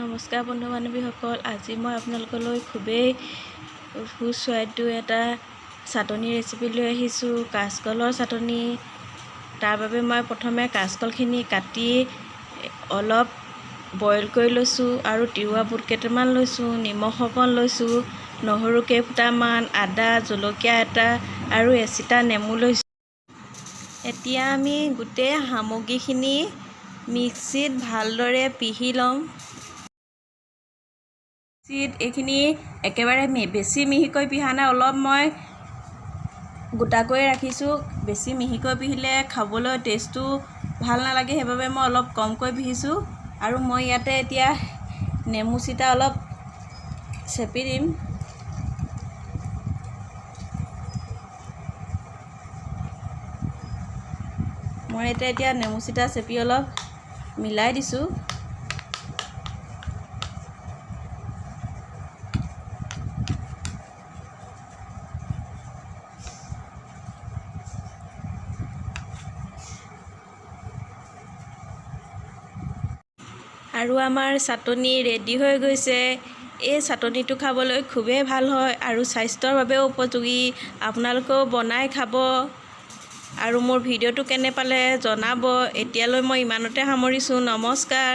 নমস্কাৰ বন্ধু বান্ধৱীসকল, আজি মই আপোনালোকলৈ খুবেই সুস্বাদু এটা চাটনি ৰেচিপি লৈ আহিছোঁ, কাচকলৰ চাটনি। তাৰ বাবে মই প্ৰথমে কাচকলখিনি কাটি অলপ বইল কৰি লৈছোঁ আৰু তিওৱা বুট কেইটামান লৈছোঁ, নিমখ অকণ লৈছোঁ, নহৰু কেইফুটামান, আদা, জলকীয়া এটা আৰু এচিটা নেমু লৈছোঁ। এতিয়া আমি গোটেই সামগ্ৰীখিনি মিক্সিত ভালদৰে পিহি ল'ম। মিক্সিত এইখিনি একেবাৰে বেছি মিহিকৈ পিহা নাই, অলপ মই গোটাকৈ ৰাখিছোঁ। বেছি মিহিকৈ পিহিলে খাবলৈ টেষ্টটো ভাল নালাগে, সেইবাবে মই অলপ কমকৈ পিহিছোঁ। আৰু মই ইয়াতে এতিয়া নেমু চিটা অলপ চেপি দিম। মই এতিয়া নেমু চিটা চেপি অলপ মিলাই দিছোঁ। আৰু আমাৰ চাটনি ৰেডি হৈ গৈছে। এই চাটনিটো খাবলৈ খুবেই ভাল হয় আৰু স্বাস্থ্যৰ বাবেও উপযোগী। আপোনালোকেও বনাই খাব আৰু মোৰ ভিডিঅ'টো কেনে পালে জনাব। এতিয়ালৈ মই ইমানতে সামৰিছোঁ। নমস্কাৰ।